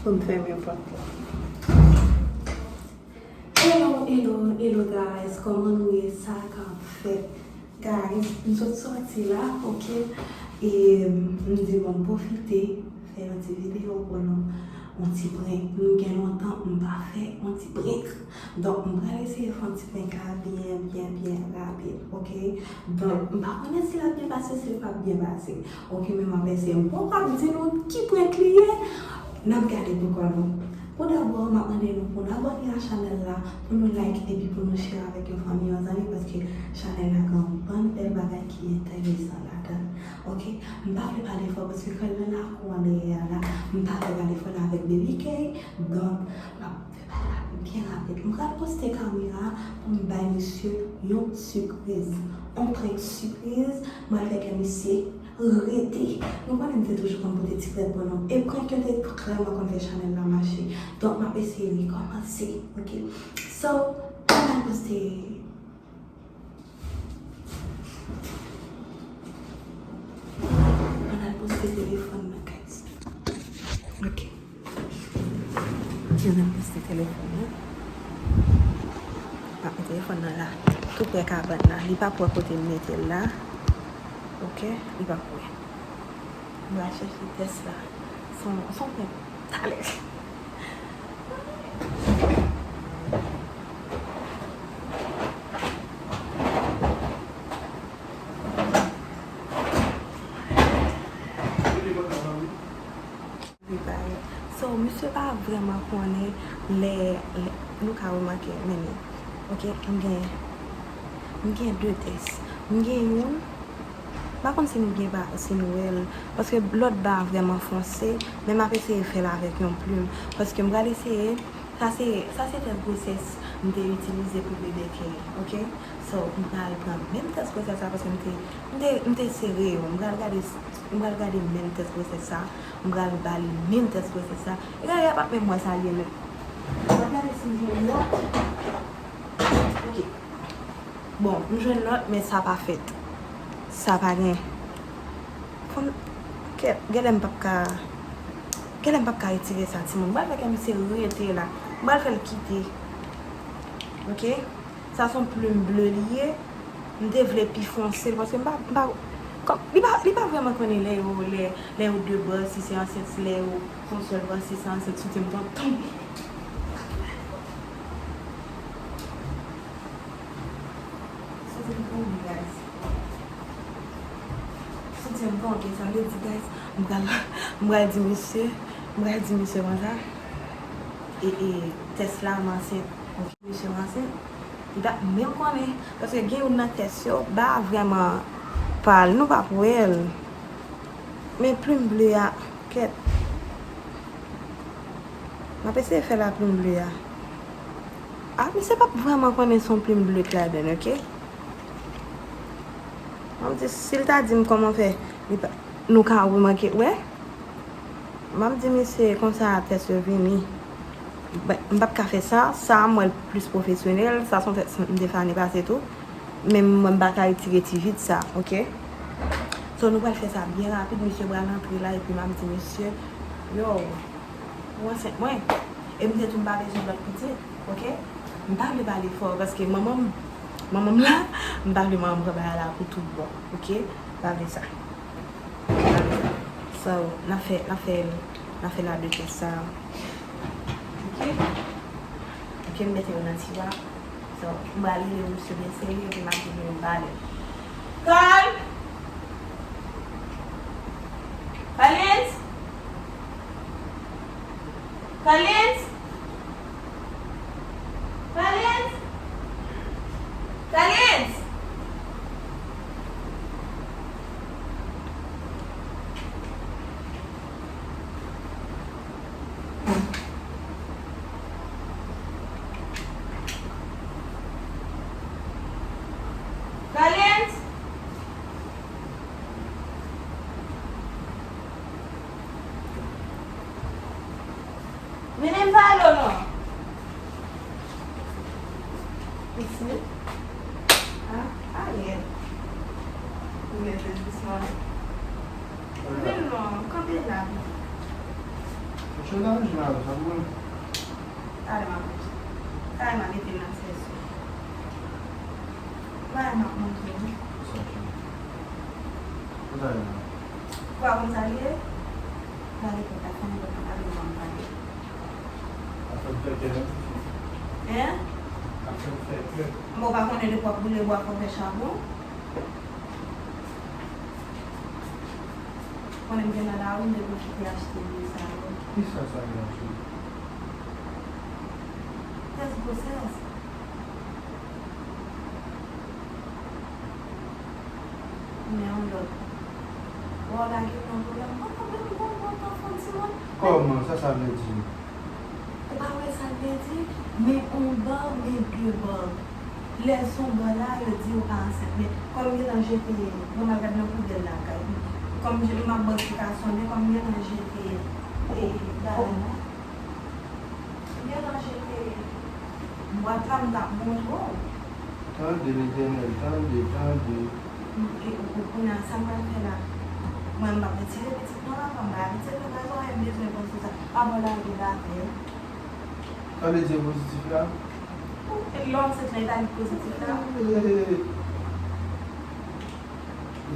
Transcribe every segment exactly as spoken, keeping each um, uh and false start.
Pou m fèmen pòt la. Hello, hello, hello guys, kòman nou ye? Sa k ap fèt? Guys, m sot sòti la, ok? E m di bon, m pwofite fè yon ti videyo pou nou. Yon ti prank. M gen lontan m pa fè yon ti prank. Donk, m pral eseye fè yon ti prank la byen, byen, byen rapid, ok? Donk, m pa konnen si l ap byen pase, si l p ap byen pase. Ok, men m ap eseye. M poko ap di nou ki prank li ye. N ap gade pou kò nou. Pou dabò, m ap mande nou pou n abòne a chanèl la, pou nou like, epi pou nou share avèk yon fanmi, yon zanmi, paske chanèl la gen yon bann bèl bagay ki enteresan ladan. Ok? M pa vle pale fò, paske kòl nan lakou an dèyè a la, m pa vle pale fò la avèk Baby K. Donk, m ap fè bagay la byen rapid. M pral poste kamera pou m bay misye yon sipriz. Yon prank sipriz, m pral fè kè misye rete. Nou konnen m te toujou konn pote ti krèk pou nou. E prank yo te vrèman konn fè chanèl la mache. Donk, m ap eseye rekòmanse, ok? So, ann al poste, ann al poste telefòn nan, guys. Ok. Ann al poste telefòn nan. M ap met telefòn nan la, tou prè kabann nan. Li p ap wè kote m mete l la. Ok, li p ap wè. M va chèche tès la. Son, son prank talè. Li bay. So, misye pa vrèman konnen lè, lè, nou ka remake, men, ok, m gen, m gen de tès. M gen youn, m pa konn si nou gen pa, si nou wè l, paske lòt ba a vrèman fonse, men m ap eseye fè l avèk yon plim, paske m pral eseye, sa se, sa se tès gwosès m te itilize pou bebe K, ok? So, m pral pran menm tès gwosès la, paske m te, m te, m te sere yo, m pral gade, m pral gade menm tès gwosès sa. M pral ba li menm tès gwosès sa. E gade, y ap ap menm wè sa l ye menm. M ap gade si m jwenn lòt. Ok. Bon, m jwenn lòt, men sa pa fèt. Sa pa gen. Fò m, kèt, genlè m p ap ka, genlè m p ap ka retire sa, timoun. M pral fè kè misye rete la. M pral fè l kite. Ok? Sa se yon plim ble li ye. M te vle pi fonse l, paske m pa, m pa, kòm, li pa, li pa vrèman konnen lè yo, lè, lè yo de bò, si se ansent, si lè yo se yon sèl bò, si se ansent, soutyen m t ap tonbe. Soutyen m tonbe, guys. Soutyen m tonbe, sa vle di, guys, m pral, m pral di misye, m pral di misye konsa. E, e, tès la, m ansent. Ok, misye m ansent. Li pa menm konnen. Paske gen youn nan tès yo, ba a vrèman pa l. Nou p ap wè l. Men plim ble a, kèt. M ap eseye fè la plim ble a. A, misye p ap vrèman konnen se yon plim ble k ladan l, ok? M ap di, si l ta di m kòman fè, li pa, nou ka remake, wè? M ap di misye konsa tès yo vini. M p ap ka fè sa, sa a m wè l plis pwofesyonèl, sa se yon tès m te fè ane pase tou. Men mwen m pa ka retire ti vid sa, ok? So nou pral fè sa byen rapid, misye pral antre la epi m ap di misye, yo, ou ansent mwen. E m te di w m pa bezwen lòt pitit, ok? M pa vle pale fò paske manman m, manman m la, m pa vle manman m pran bagay la pou tout bon, ok? M pa vle sa. So, n ap fè, n ap fè, n ap fè la de tès sa. Ok? Ok, m mete yo nan tiwa. So, m pral rele misye byen serye, epi m ap di nou yo pale. Carl! Carlens! Carlens! Carlens! Carlens! Carlens! Mennen m pa Chonaj la, sa mwen. Talè m ap manje. Talè m ap mete nan sèso. Wè, m ap montre w. Sa cheri. Ou talè la. Ou pa konn sa l ye? Gade pou ta fè yon lòt pale, ou pa pale. Afè m fè kè, non? Hein? Afè m fè kè. Bon, ou pa konnen depi w ap boule bwa, fò w fè chabon? Konnen m te nan lari, m te pwofite achte de sa yo. Kisa sa gen sou? Tès gwosès. Men yon lòt. Wè w lage nan pwoblèm. Mwen konprann bon bon tan fon timoun. Kòman? Sa sa vle di? Ou pa wè sa l vle di? Men on bò, men de bò. Lè s on bò la, yo di ou pa ansent. Men kòm m gentan jete, mwen m al gad nan poubèl lakay. Kòm m ap bò ti ka sonnen, kòm m gentan jete, e, bagay la. M gentan jete bwat la, m t ap montre w. Tande, Letènèl, tande, tande. M, e, ou, ou, kounye a, sa m pral fè la? Mwen, m p ap retire pitit non, papa, m pa abitye fè bagay sa, m bezwen panse sa. Papa, w lage batè. Sa vle di pozitif la? Ou, e, lè w sot nan italik pozitif la.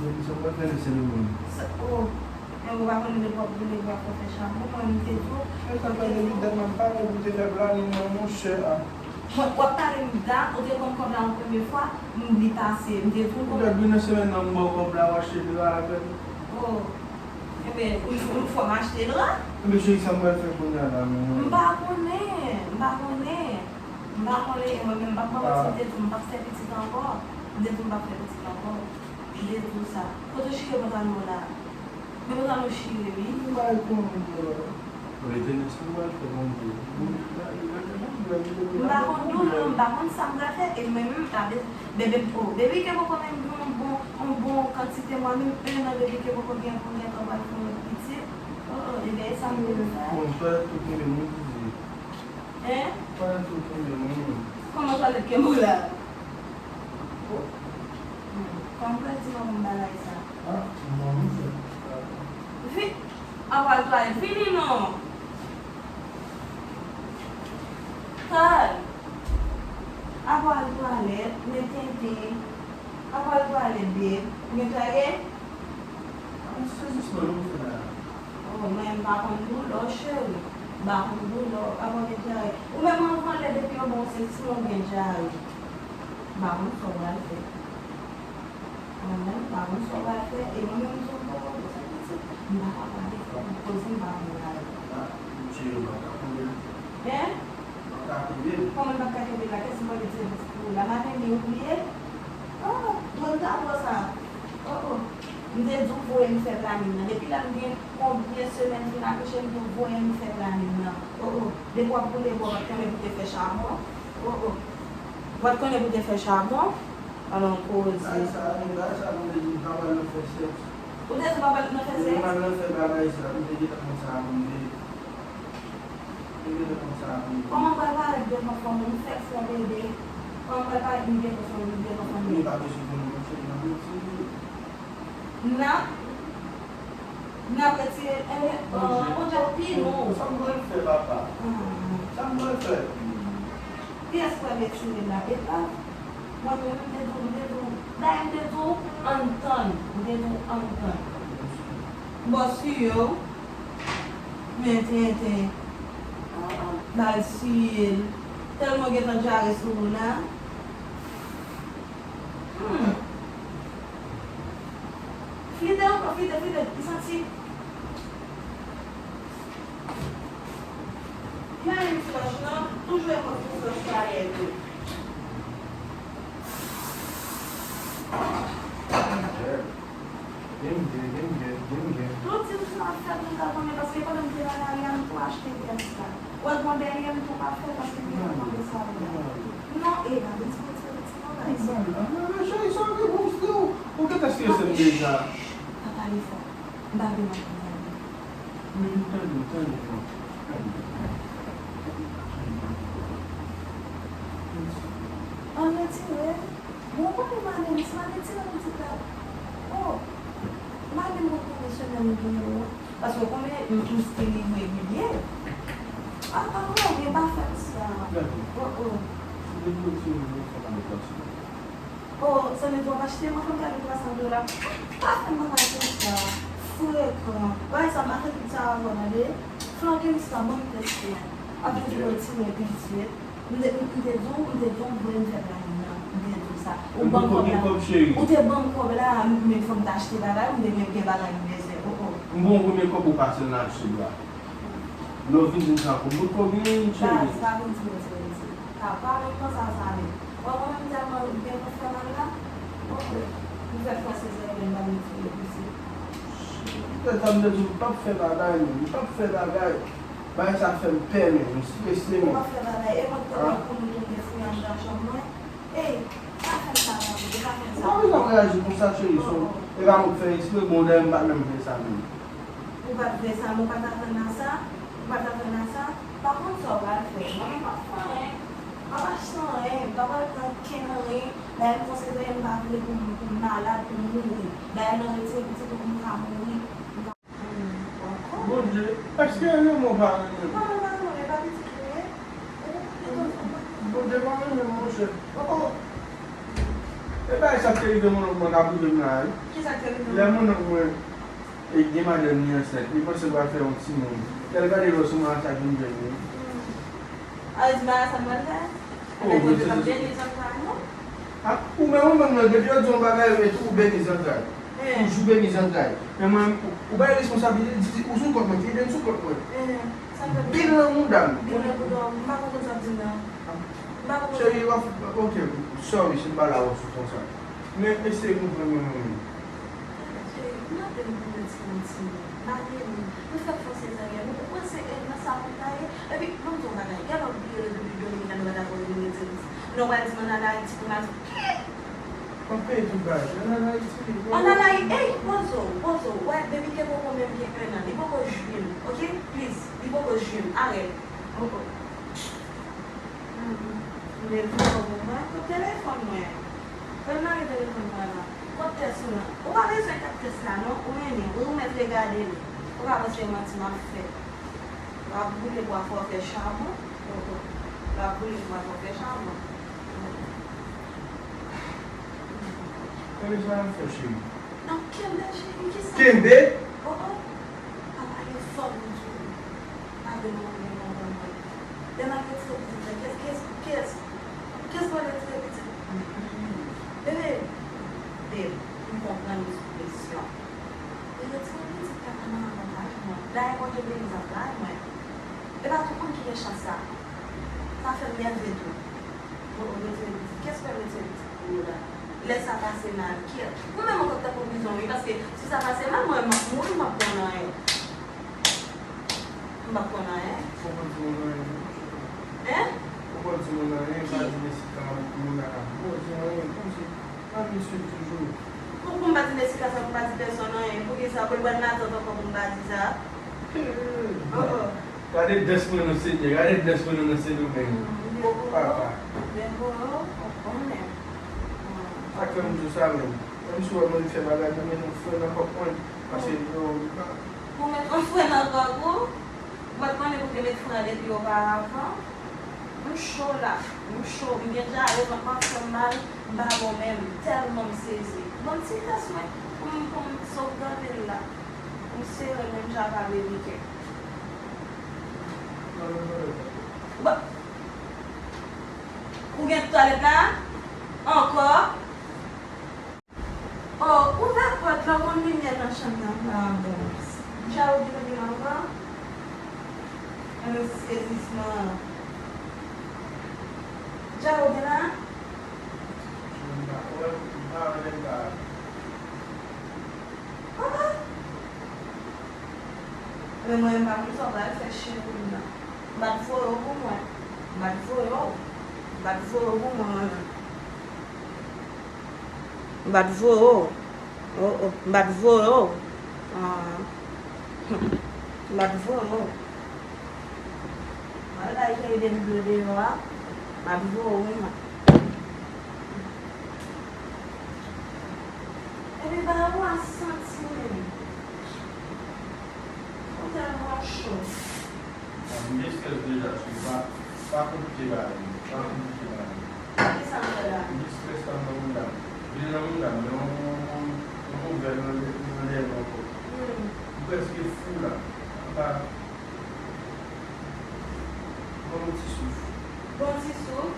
Sa m pral fè nan se nou menm. Sa, o, men ou pa konnen depi w ap boule bwa fò fè chabon, mwen m te di w. Men sa fè de mi dat m ap pale pou te fè planning nan, monchè a. Mwen, w ap pale m dat, ou te konn kòb la yon premye fwa, m li pase, m te di w. Ou gad wi nan semèn nan m ba w kòb la, w achte dra avè m. O, enben, ou, ou fè m achte dra? Enben, cheri, sa m pral fè kounye a la, men. M pa konnen, m pa konnen. M pa konnen, e mwen menm, m p ap ba w manti, m te di w m p ap fè pitit ankò. M te di w m p ap fè pitit ankò. M te di w sa. Kote w chire pantalon w la? Men pantalon w chire, wi. M pa reponn ou. Rete nan sa m pral fè, Bondye. M pa konn di w non, m pa konn sa m pral fè, e mwen menm, m pa bezwen, bebe, o, bebe ke poko menm gen yon bon, yon bon kantite mwa, menm en an bebe ke poko gen pou gen tan pral fè yon lòt pitit. O, o, e byen, e sa m te fè. Bon, twalèt tou kenbe m wi, Zizi. Hein? Twalèt tou kenbe m wi. Kòman twalèt kenbe w la? Hmm. Kòm pral di manman m bagay sa. Ah, manman m fè. Vi-, apral twalèt, vini non. Kal. Apral twalèt, men tenten. Apral twalèt, babe. Ou gen dyare? Ah, se jis mwen, non, m fè la. Oh, mwen, m pa konn doulè, cheri. M pa konn doulè, apa w gen dyare? Ou menm anvan lè depi yon bon sezisman ou gen dyare. M pa konn sa w pral fè. Mwen menm, m pa konn sa w pral fè. E mwen menm tou, m poko bezwen pitit. M pa ka pale fò, m poze, m pa konn pale. Ah, m tire, m pa ka pale. Hein? M pa ka kenbe l. Kòman l pa ka kenbe l la? Kiyès ki pral retire pitit pou ou la? Maten li oubliye? Oh, dwòl ta bò sa. Oh, oh. M te di w voye m fè planin nan. Depi la m gen konbyen semèn fin akouche, m di w voye m fè planin nan. Oh, oh. Depi w ap boule bwa, w pa t konnen pou te fè chabon. Oh, oh. W pa t konnen pou te fè chabon. Alò, koze. Bagay sa, bagay sa, m te di w pa pral nan fè sèks. Ou te di w pa pral nan fè sèks? M pral nan fè bagay sa, m te gentan konn sa pou m te. Kòman pral parèt devan fanmi m fèk fè bebe? Kòman pral parèt m devan fanmi m, devan fanmi m? Li pa bezwen konnen, monchè, li nan menti. N ap, n ap retire, enben, Bondye pi nou. Sa m pral fè, papa? Sa m pral fè? Kiyès pral retire l la? E pa mwen menm, m te di w, m te di w, dayè m te di w, ann tann, m te di w, ann tann. Bò siye w. Men tenten. Ba l siye l. Tèlman w gentan dyare sou ou la. Hmm. Flite ankò, flite, flite. M santi. Ki mari m flòch nan? Toujou e mwen ki flòch dayè tou. Genge, genge, genge. Tout ti sou ap fèt nou ta konnen, paske pandan m te nan lari a, m tou achte pyès la. Ou wè gon dèyè m tou pa fè, paske m te konn mande sa yo. Non, e gade ti piti, ti bagay sa. Cheri, sa w gen pou w, ou gentan strese m deja. Pa pale fò. M pa vle m ap pale. Men m tande, m tande, non. Ann retire. Bon, konnen madanm, si madanm ti nan pitit la. Oh, madanm mwen konnen semèn vini yo. Paske w konnen m, m stil iregilye. A, a, non, men pa fè m sa. Gade. Oh, oh. Si depi w tire, ou fè pa met lòt sou mwen. Oh, sa vle di w ap achte, mwen fè m gade twa san dola. Pa fè m bagay konsa. Frekan. Bagay sa, m pa fè tout sa avè w, tande. Flanke m sa, ban m tèt mwen. Apre di w tire pitit. M te, m te di w, m te di w vre m fè bagay nan. M te di w sa. Ou ban m kòb la. Ou te ban m kòb la, men fò m t achte bagay, m te menm gen bagay m bezwen. Oh, oh. M bon premye kòb ou pase nan achte dwa. Lè w vin di m sa, konbit kòb ou genyen, cheri? Baz, pa vin di m retire pitit. Ka pa menm konsa sa menm. Ou wè mwen menm tèlman gen pou fè mal la. Oh, oh. M fè fò sezaryèn, m pa vin retire pitit. Poutèt sa m te di w, m p ap fè bagay, menm. M p ap fè bagay. Bagay sa fè m pè, menm. M strese, menm. Ou p ap fè bagay. E mwen k te wè pou nou tou de fouye anndan chanm mwen. Ey, pa fè m sa, pa fè m sa. Ou pa bezwen ap reyaji konsa, cheri. Se, e pa mwen k fè ekspre, bon, dayè m pa t menm vle sa menm. Ou pa t vle sa, men ou pa t atann a sa. Ou pa t atann a sa. Pa konn sa w pral fè. Mwen menm, m p ap fè anyen. M p ap achte anyen. M p ap al pran kenn anyen. Dayè m konsidere m pa vle pou m, pou m malad, pou m mouri. Dayè nan retire pitit ou pou m ka mouri. Bondye, èske renmen w pa renmen m? Kòman pa renmen w? E pa pitit ou ye? Bondye pa renmen m, monchè. Oh, oh. E bagay sa k te rive monnonk mwen k ap rive m la, wi. Kisa k te rive w? Lè monnonk mwen, e, gen madanm li ansent, li panse l pral fè yon timoun. Lè l gade lò sou mwen, sa k vin jwenn li. Hmm. A, di bagay sa m pral fè? Oh, men se, se, se. Beni zantray, non? A, ou menm, ou menm, non, depi yo di yon bagay, yo mete ou beni zantray. Eh. Toujou beni zantray. Men mwen, ou, ou bay responsablite, di, di, ou sou kont mwen, ki ede m sou kont mwen. Eh, sa fè. Bil nan mouda m. Bil nan mouda w, m pa konprann sa w ap di m nan. M pa konprann. Cheri, w ap, ok, sorry, si m pale avè w sou ton sa. Men eseye konprann mwen, mwen menm. Cheri, mande m pou m retire yon timoun. Mande m. Nou fèk fè sezaryèn. Ou panse, e, nan sa pou ta ye? Epi, ban m di w yon bagay. Gen lè w bliye Repiblik Dominikèn, ou pa dakò pou m retire pitit. Non, w pral di m ann al Ayiti pou m al fè. W ap peye tout bagay. Ann al Ayiti. Ann al Ayiti. Ey, poze w, poze w. Wè, depi ke koko menm gen enn an, li poko jwi m. Ok? Please, li poko jwi m. Arèt. Oh, oh. Hmm, m te di w pou mwen, kot telefòn mwen? Fè m lage telefòn mwen la. Kot tès ou la? Ou pa bezwen kat tès la non, ou renmen, ou mèt regade l. Ou pa panse manti m ap fè. L ap boule bwa fòfè chabon. Oh, oh. L ap boule bwa fòfè chabon. Kenbe sa n ap fè, cheri. N ap kenbe, cheri, kisa? Kenbe? Oh, oh. Papa gen fòm, m di w. Pa gen moun gen konprann mwen. Lè m al retire pitit la, kiyès, kiyès, kiyès, kiyès pral retire pitit? Bebe, bebe, m konprann ou sou presyon. Men retire pitit la pa nan avantaj mwen. Dayè Bondye beni zantray mwen. E pa tout moun ki gen chans sa. Sa fè m nève tou. Bon, retire pitit. Kiyès pral retire pitit pou ou la? Lè sa pase mal, kiyès? Ou menm ankò k ta pran prizon, wi, paske si sa pase mal, mwen, m ap mouri, m p ap konn anyen. M p ap konn anyen. Ou konn di moun anyen, non? Hein? Ou konn di moun anyen, pa di Mesika, moun nan ka di anyen, kòmsi, pa vin swiv toujou. Pou, pou m pa di Mesika sa, pou m pa di pèsonn anyen, poukisa, pou l pral matant ankò pou m pa di sa? Oh, oh. Gade dès mwen non, Senyè, gade dès mwen non, nan Sendomeng. Oh, papa. Depi w, ou konnen. Sa k fè m di w sa menm. Menm si w wè mwen fè bagay, mwen met yon fren nan kòk mwen. Paske yo, li pa. Ou met yon fren nan kòk ou? Ou pa t konnen pou te met fren depi oparavan? M cho la. M cho. M gen djare, vant mwen ap fè m mal. M pa bon menm. Tèlman m sezi. Ban m ti tès mwen pou m, pou m sovgade l la. M sere menm jan ak ameriken. Ba-, ou gen twalèt la? Ankò? Oh, ouvè pòt la, ou konn limyè nan chanm nan pa bon. Dja ou gen limyè ankò? An sezisman. Dja ou gen la? M pa wè, m pa wè nèg la. Ah, ah. Men mwen, m pa konn sa w pral fè chen pou m nan. M pa t voye w pou mwen. M pa t voye w. M pa t voye w pou mwen, mwen menm. M pa t voye w. Oh, oh. M pa t voye w. Ah. M pa t voye w. Mwen, la, jan ede m dlo deyò a. M pa t voye w, mwen. Epi ba ou a santi menm. Tèlman cho. Ah, m gen strès deja, so pa, pa konplike bagay yo, pa konplike bagay yo. Kisa m fè la? M gen strès la nan mouda m. Vin nan mouda m, men yon, yon, yon, yon nouvèl nan dè-, nan dèyè m ankò. Hmm. M prèske fou la. Apa, ban m yon ti souf. Bon ti souf?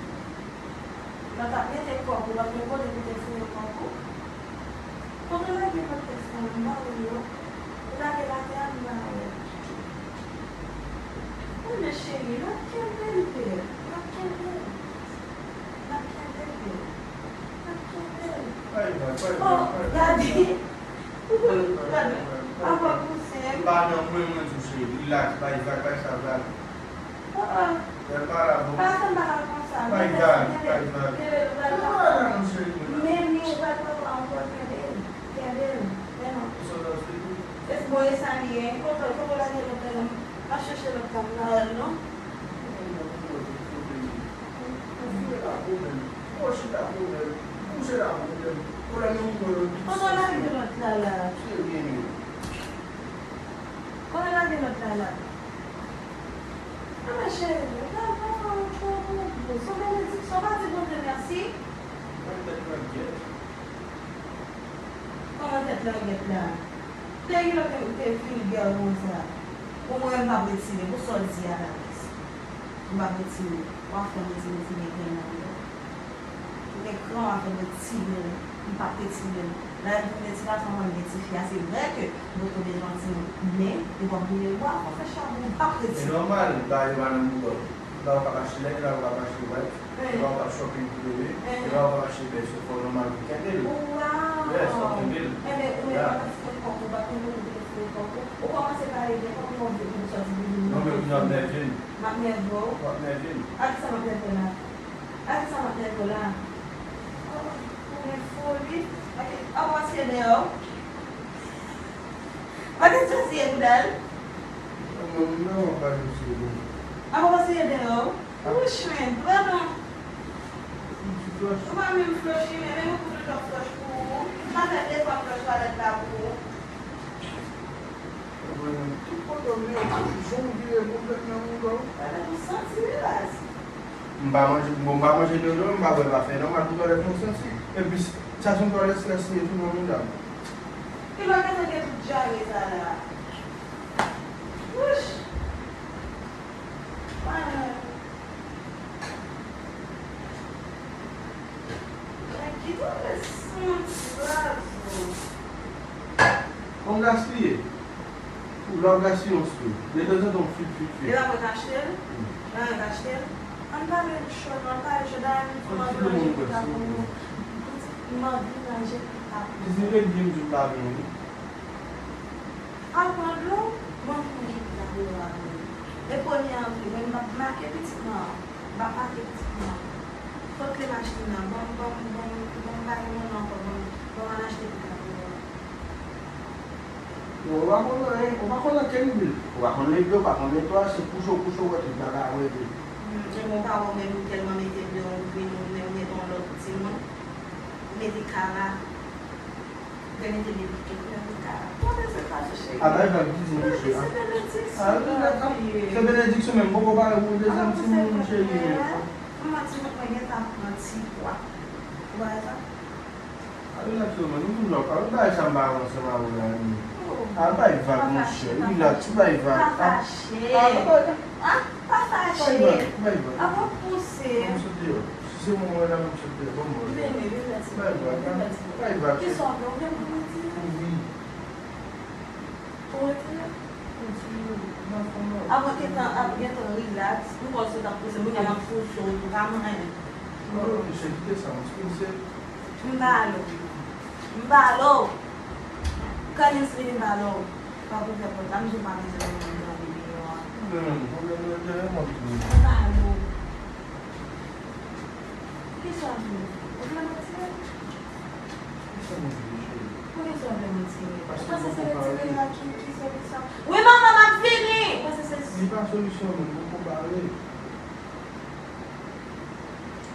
Nan t ap mete kòk ou, w ap gen kote pou te fouye kòk ou. Kote w lage lòt tèks lan, m ba ou yo. Ou lage l atè a, m ba ou. Wi, men cheri, n ap kenbe l, bèl. N ap kenbe l. N ap kenbe l, bèl. N ap kenbe l. Bay vag, bay vag, bay vag. Oh, gade. Gade. Apa pouse m. Pa nan mwen, mwen tou, cheri. Rilaks, bay vag, bay sa vag. Oh, oh. Lè m pa la, bon. Pa janm pale konsa. Bay vag, bay vag. Kenbe l, ou pral papa. Lè m pa la, non, cheri, mwen la. Men li, ou pral papa ankò, kenbe l. Kenbe l. Men non. Ou sot anfil tou? E bon, e sa li ye. Kote, kote w lage lòt la, m ap chèche lòt la, m pa wè l, non. Ou vire la pwoblèm. Ou chita pwoblèm. Bouje la pwoblèm. Pwoblèm yo pou yo tout. Kote w lage lòt la, la? Serye, men. Kote w lage lòt la, la? Anben cheri, ou pral pran yon tchou pou ou. Se yon benediksyon, pa di Bondye mèsi. Mwen tèt mwen gyèt. Kòman tèt la gyèt la? Te gen lè ou te, ou te vilgè konsa. Bon, mwen menm m p ap retire. Pou sa w di a la, mèsi. M p ap retire. W ap fè m retire ti nèg nan mwen. Ou gen kran w ap fè m retire l. M p ap retire l. Lè m vin gen ti gason, mwen gen ti fi a, se vrè ke m poto bezwen ti moun. Men, ou p ap boule bwa, fò fè chabon, m p ap retire. Se nòmal, bagay yo pa nan bouda w. Gen la ou p ap achte lèt, gen la ou p ap achte wèp, gen la ou p ap shopping pou bebe, gen la ou p ap achte bèl, so fò w nòmal pou kenbe l. Yes, fò w kenbe l. Enben, ou menm, pandan ti kòk ou, pa konn moun ki te fouye kòk ou, ou kòmanse pale byen, kòk move, ou sòti bouboun. Non, men kounye a w ap nève m. M ap nève w? W ap nève m. A kisa m ap nève w la? A kisa m ap nève w la? Oh, ou gen foli. Ok, a w ap siye dèyè w? Ou te sou siye bouda l? Non, non, m pa sou siye dèyè. A w ap siye dèyè w? Wouch, men, vrèman. Ou pa menm flòch, men, men ou kouvri lòt flòch pou ou. M pa fè de fwa m flòch twalèt la pou ou. Mwen menm, tout kote w ye, jan w vire konplèt nan mouda w. Twalèt ou santi wi baz. M pa manje, bon, m pa manje dodò, m pa bwè kafe, nòmal pou twalèt mwen santi. Epi, sa se yon twalèt strès li ye tou nan mouda m. Ki lè w gentan gen tout dyare sa la? Wouch! Mwen menm. Mwen gaspiye. Ou la w gaspiye yon sou. Detanzantan w fil, fil, fil. E pa mwen k achte l? Wi. E pa mwen k achte l? Ann pale cho non, ann pale cho. Dayè m di w m anvi manje pita pou nou. M anvi manje pita pou nou. Diznev di m di m pa vini. Al pran dlo, m anvi manje pita pou nou avè w. E premye avril, mwen m p ap make pitit mwen an. M p ap make pitit mwen an. Kot kle machin nan? Ban m, ban m, ban m, ban m pa gen monnen ankò, ban m, ban m al achte pita pou nou. Non, ou pa konn anyen, ou pa konn ankenn vil. Ou pa konn legle, ou pa konn netwaye, se kouche w kouche w wè tout bagay ap regle. Hmm, e bon, pa wè w menm ou tèlman mete dlo, ou vin ou menm mete yon lòt timoun, ou mete kara. Te mete de pike pou mete kara. Tande se fache cheri. A bay vag di di mesye a. Se benediksyon. Se benediksyon men m poko pare pou yon dezyèm timoun cheri. Mwen manti mwen gentan pran ti pwa. Ou pa wè sa? A rilaks yo men nou toujou ap pale bagay sa m pa wè ansanm avè w la ni. A bay vag monchè, rilaks, ou bay vag. Pa fache. A bay vag. A pa fache. Bay vag, bay vag. A pa pouse. Ban m sot deyò. Si se mwen wè la, m ap sot deyò. Ban m wè. Vini, vini la ti. Bay vag, bay vag. Kisa w gen, ou gen pou retire? Wi. Ou retire? Retire. Ban fon non. Avan ke tan ap gentan rilaks, m kwè w sot ap pouse, moun nan m ap pouse w, ou pa manyen. Non, non, mesye, kite sa, m eksplike. M balo. M balo. Kanniz vini m balo. Pa pou fè pòt la, m di w pa bezwen mwen nan videyo a. Pwoblèm, pwoblèm nan dèyè m ap di w. M balo. Kisa m di w? Ou vle manti? Kisa m di w, cheri? Poukisa w vle manti? Ou panse se retire a ki, ki solisyon? Wi, manman, m ap vini! Ou panse se... Li pa solisyon, men m poko pare.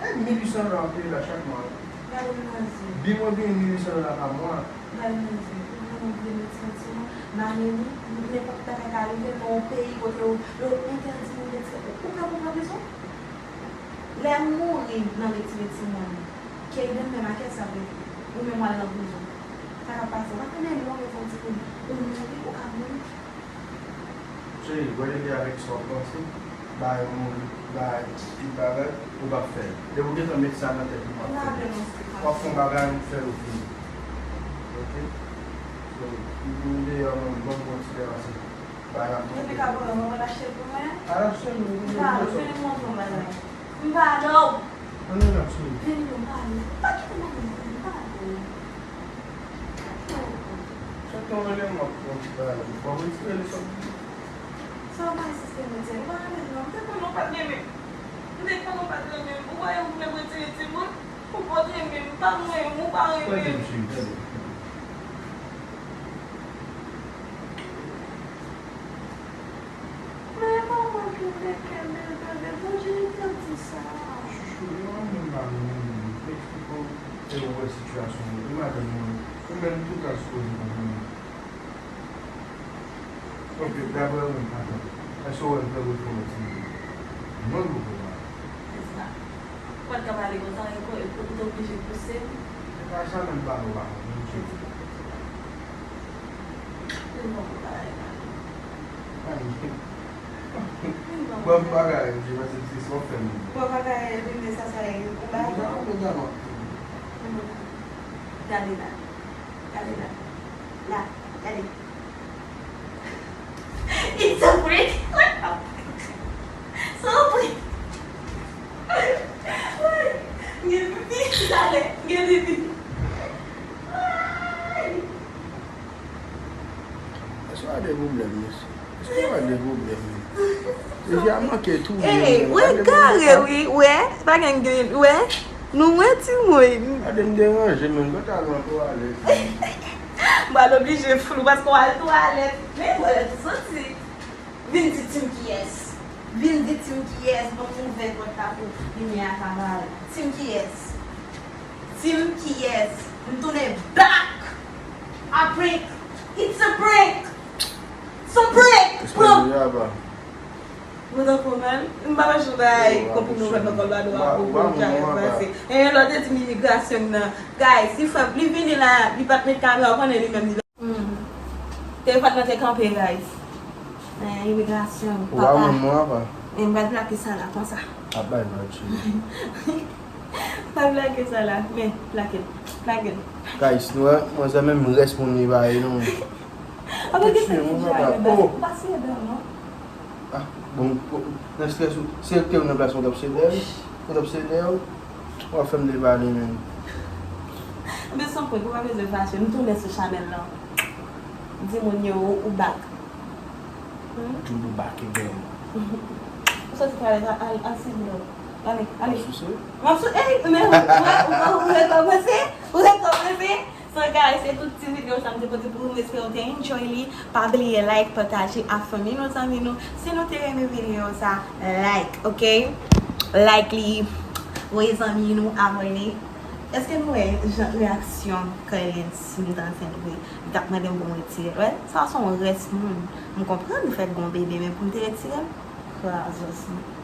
E mil uit san dola w ap peye la chak mwa. Gade m nan zye. Bi mwen peye mil uit san dola pa mwa. Gade m nan zye. Moun vle retire timoun, m a Nini, nenpòt bagay ka rive nan yon peyi kote yo, yo entèdi moun retire. Ou, ou pè pou pran prizon? Lè m mouri nan retire timoun, Kayden menm a kiyès l ap rete? Ou menm w al nan prizon. Sa k ap pase? W ap mennen yon enfant timoun, ou mouri, ou ka mouri. Cheri, wè leve avèk sa w ap panse, bay moun, bay ti bagay, ou p ap fè l. Depi w gentan met sa nan tèt ou, w p ap fè l. W ap fè yon bagay, ou fè l, ou fini. Oke? So, ou vin deyò, mwen, ban m bon ti lè pase. Bagay la. Epi ka pran, mwen, mwen achte l pou mwen. Al achte l, ou vin. M pa, ou fini montre yon bagay. M pa dò. Ann al achte l. Vin nou pale. Pa kite m ap vin, m pa dò. Chak tan w rele m, m ap pran ti bagay la. Fò m retire li sòti. Sa w pa ensisti m retire? M pa renmen non. M te konnen w pa t renmen m. M te konnen w pa t renmen m. Ou wè ou vle m retire timoun? Ou pa t renmen m. M pa renmen w. Ou pa renmen m. Tande m, cheri, tande m. Men manman ki te kenbe l, tande, Bondye te di sa. Chouchou, yon moun pa renmen moun, m eksplike w, e ou wè sitiyasyon yo. E madanm mwen, ou menm tou ka sipoze konprann. Ok, daprè ou menm, atann, èske w wè m fè wout pou yon timoun? Mwen, m poko wè. Se sa. Ou pa t ka pale konsa, e ko-, e ko-, ou te oblije pouse m. E pa sa menm pale w pa konn, non, cheri. Li bon pou bagay la. Ann. Bon bagay, di mwen se ti sa w fè m. Bon bagay, li men sa sa ye. Ou bagay. Gade la. Gade la. La, gade. It's a prank. It's a prank. Gen pipi. Talè, gen pipi. Èske w a de pwoblèm, mesye? Èske w a de pwoblèm? Mesye a manke touye. Ey, w egare, wi, wè. Pa gen, gen, wè. Nou wè timoun. Gade m deranje, men mwen t al nan twalèt. M pral oblije flou paske w al twalèt. Men twalèt ou santi. Vin di tim kiyès. Vin di tim kiyès. Ban m ouvè pòt la pou limyè a ka ba w. Tim kiyès. Tim kiyès. M tounen back. A prank. It's a prank. It's a prank. Prank. Mwen tankou men, m pa mache bay konprimè ou fè nan kòl la dwa pou pou kare pase. E lòt te di m imigrasyon nan. Guys, li fè, li vini la, li pa t met kamera, ou konnen li menm li. Hmm. Telefòn nan te kanpe, guys. Men imigrasyon, papa. E m pral plake sa la, konsa. Ap bay vag, cheri. Pral plake sa la, men, plake l, plake l. Guys, nou wè, manzè menm rès moun li bay, non. Apa gen sa ki di a, papa. Ou pa siye dèyè w, non? Ah, bon, bon, nan strès ou, si yo te nan plas mwen, t ap sede, ou t ap sede, w ap fè m debale, men. Anben, san pwen, ou pa bezwen fache, m tounen sou chanèl lan. Di moun yo, ou, ou back. Hmm? Di moun ou back again. Ou soti twalèt, al, al, al sede w. Ale, ale. M ap souse? M ap sou, ey, men ou, ou, ou, ou rekòmanse? Ou rekòmanse? So guys, se tout ti videyo sa m te pote pou ou. M espere w te enjoy li. Pa bliye like, pataje ak fanmi nou, zanmi nou. Si nou te renmen videyo sa, like, ok? Like li, voye zanmi nou, abòne. Èske nou wè jan reyaksyon Kaylen si m t ansent vre? Li t ap mande m pou m retire l. Wè, sa se yon rès moun. M konprann li fèk gen yon bebe, men pou m te retire l, krazos mwen.